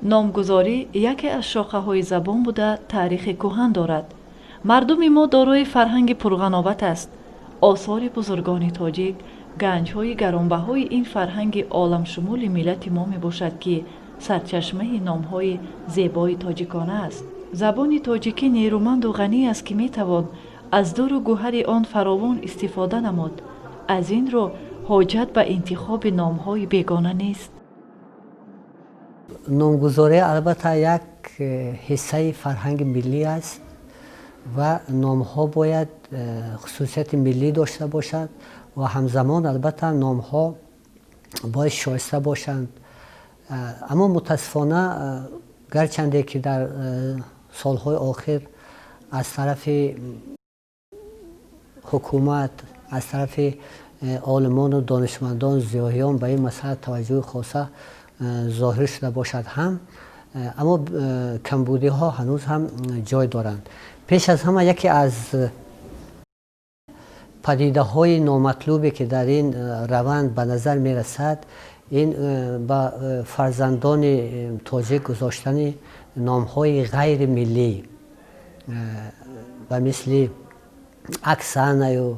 Номгузорӣ яке аз шохаҳои забон буда, таърихи кӯҳан дорад. Мардуми мо дорои фарҳанги пурғановат аст. Осори бузургони тоҷик ганҷҳои гаронбаҳои ин фарҳанги оламшумули миллати мо мебошад, ки сарчашмаи номҳои зебои тоҷикона аст. Забони тоҷикӣ нерӯманду ғанӣ аст, ки метавон аз дуру гӯҳари он фаровон истифода намуд. Аз ин рӯ ҳоҷат ба интихоби номҳои бегона нест. Номгузорӣ албатта як ҳиссаи фарҳанги миллӣ аст ва номҳо бояд хусусияти миллӣ дошта бошад ва ҳамзамон албатта номҳо бояд шоиста бошанд. Аммо мутаассифона, гарчанде ки дар солҳои охир аз тарафи ҳукумат, аз тарафи олимону донишмандон, зиёиён ба ин масъала таваҷҷӯҳи хоса зоҳир шуда бошад ҳам, аммо камбудиҳо ҳанӯз ҳам ҷой доранд. Пеш аз ҳама, яке аз падидаҳои номатлубе, ки дар ин раванд ба назар мерасад, ин ба фарзандони тоҷик гузоштани номҳои ғайримиллӣ ба мисли Оксанаю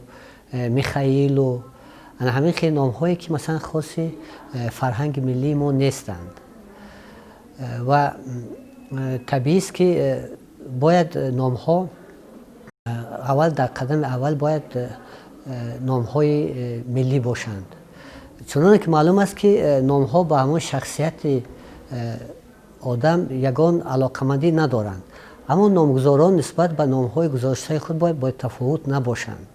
Михаилу ҳамин хел номҳое, ки масалан хоси фарҳанги миллии мо нестанд. Ва табиист, ки бояд номҳо аввал, дар қадами аввал бояд номҳои миллӣ бошанд. Чуноне ки маълум аст, ки номҳо ба ҳамон шахсияти одам ягон алоқамандӣ надоранд, аммо номгузорон нисбат ба номҳои гузоштаи худ бояд ботафовут набошанд.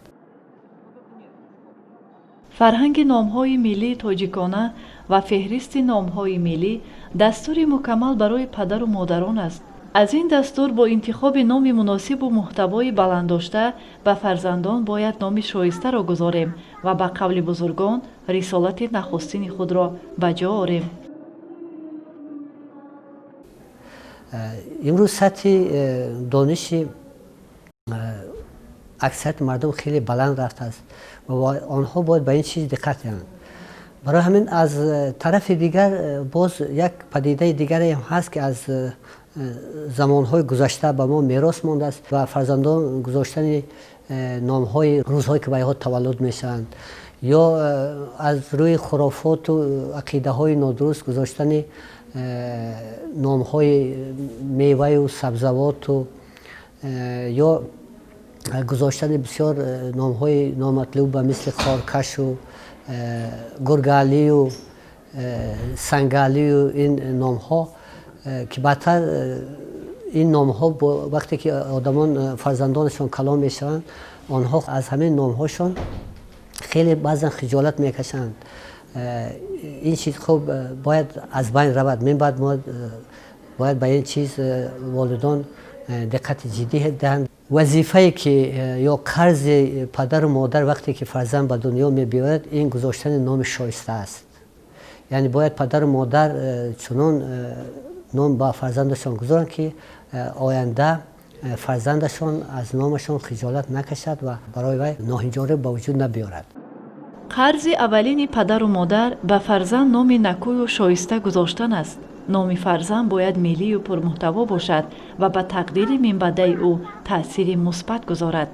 Фарҳанги номҳои миллии тоҷикона ва феҳристи номҳои миллӣ дастури мукаммал барои падару модарон аст. Аз ин дастур бо интихоби номи муносибу муҳтавои баланддошта ба фарзандон бояд номи шоистаро гузорем ва ба қавли бузургон рисолати нахустини худро ба ҷо орем. Имрӯз сатҳи дониши аксарияти мардум хеле баланд рафтааст ва онҳо бояд ба ин чиз диққат диҳанд. Барои ҳамин, аз тарафи дигар, боз як падидаи дигареам ҳаст, ки аз замонҳои гузашта ба мо мерос мондааст ва фарзандон гузоштани номҳои рӯзҳое, ки ба инҳо таваллуд мешаванд, ё аз рӯи хурофоту ақидаҳои нодуруст гузоштани номҳои меваю сабзавоту ё гузоштани бисёр номҳои номатлуб ба мисли Хоркашу Гургалию Сангалию, ин номҳо, ки баъдтар ин номҳо, вақте ки одамон фарзандонашон калон мешаванд, онҳо аз ҳамин номҳошон хеле баъзан хиҷолат мекашанд. Ин чиз хуб бояд аз байн равад. Мин баъд бояд ба ин чиз волидон диққати ҷиддӣ диҳанд. Вазифае ки ё қарзи падару модар, вақте ки фарзанд ба дунё мебиёяд, ин гузоштани номи шоиста аст. Яъне бояд падару модар чунон ном ба фарзандашон гузоранд, ки оянда фарзандашон аз номашон хиҷолат накашад ва барои вай ноҳинҷорӣ ба вуҷуд набиёрад. Қарзи аввалини падару модар ба фарзанд номи накӯю шоиста гузоштан аст. Номи фарзанд бояд миллию пурмуҳтаво бошад ва ба тақдири минбаъдаи ӯ таъсири мусбат гузорад.